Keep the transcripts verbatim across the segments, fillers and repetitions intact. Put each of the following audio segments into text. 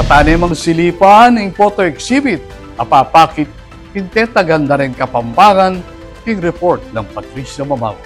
Tane mang silipan ing photo exhibit a papakit king tetagan da ring Kapampangan, ing report nang Patricia Mamao.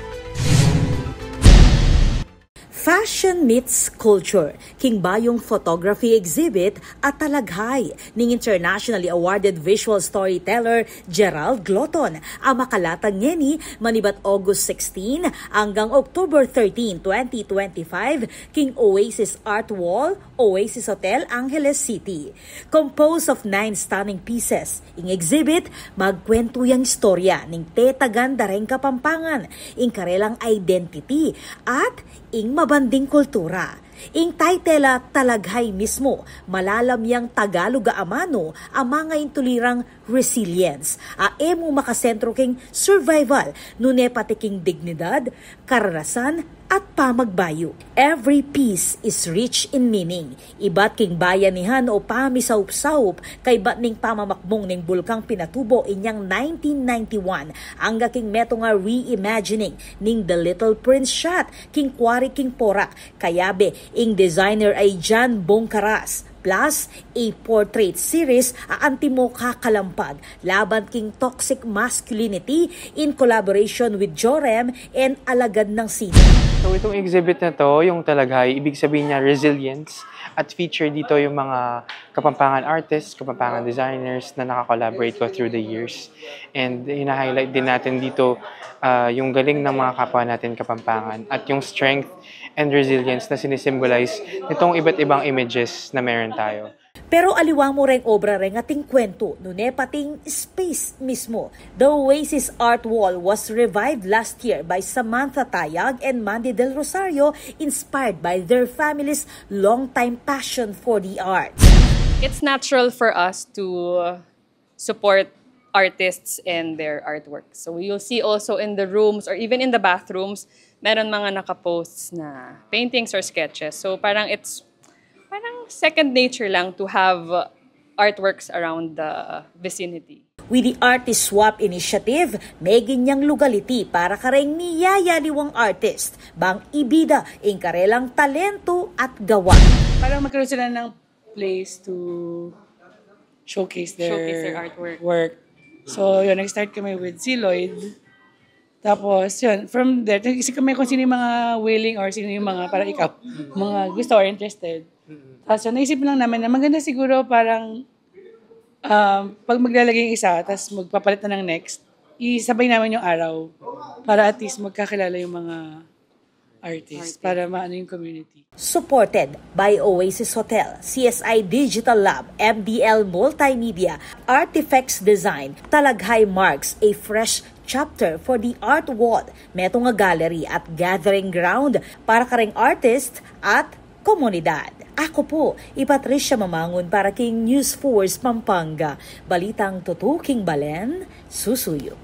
Fashion meets culture, king bayung photography exhibit a talaghay ning internationally awarded visual storyteller Gerald Gloton, a makalatag ngeni manibat August sixteen anggang October thirteen, twenty twenty-five, king Oasis Art Wall, Oasis Hotel, Angeles City. Composed of nine stunning pieces, ing exhibit magkuwentu yang istorya ning tetagan da ring Kapampangan, ing karelang identity, at ing mabanding kultura. Ing title a talaghay mismu, malalam yang Tagalog a amanu, a mangaintuli rang resilience, a e mu makasentro king survival, nune pati king dignidad, karanasan, at pamagbayu. Every piece is rich in meaning. Ibat king bayanihan o pamisaup-saup, kaybat ning pamamakbung ning bulkang Pinatubo inyang nineteen ninety-one, angga king metung a reimagining ning The Little Prince shot king Quarry king Porac, kayabe ing designer a i John Boncaras, plus a portrait series a antimo kakalampag laban king toxic masculinity in collaboration with Jorem and Alagad ng Sine. So, itong exhibit na 'to, yung talaghay, ibig sabihin niya resilience, at feature dito yung mga Kapampangan artists, Kapampangan designers na naka-collaborate ko through the years. And hina-highlight din natin dito, ah, yung galing ng mga kapwa natin Kapampangan at yung strength and resilience na sinisimbolize nitong iba't ibang images na meron tayo. Pero aliwa mu reng obra reng ating kuwentu, nune pating space mismu. The Oasis Art Wall was revived last year by Samantha Tayag and Mandy Del Rosario, inspired by their family's long-time passion for the arts. It's natural for us to support artists and their artwork. So you'll see also in the rooms or even in the bathrooms, meron mga nakaposts na paintings or sketches. So parang it's parang second nature lang to have, uh, artworks around the vicinity. With the Artist Swap Initiative, megin yang lugaliti para kareng miyayaliwang artist bang ibida ing karelang talento at gawa. Parang magkaroon sila ng place to showcase their Showcase their artwork. Work. So, yun, nag-start kami with si Lloyd. Tapos, yun, from there, nag-isip kami kung sino yung mga willing or sino yung mga, parang ikaw, mga gusto or interested. Tapos, yun, naisip lang namin na maganda siguro parang, um, pag maglalagay yung isa, tapos magpapalit na ng next, isabay namin yung araw para at least magkakilala yung mga artist, artist, para maano yung community. Supported by Oasis Hotel, C S I Digital Lab, M D L Multimedia, Artifacts Design, Talaghay marks a fresh chapter for the art world, metung a gallery at gathering ground para kareng artist at komunidad. Ako po, i Patricia Mamangun para king News Force Pampanga. Balitang tutu king balen, susuyu.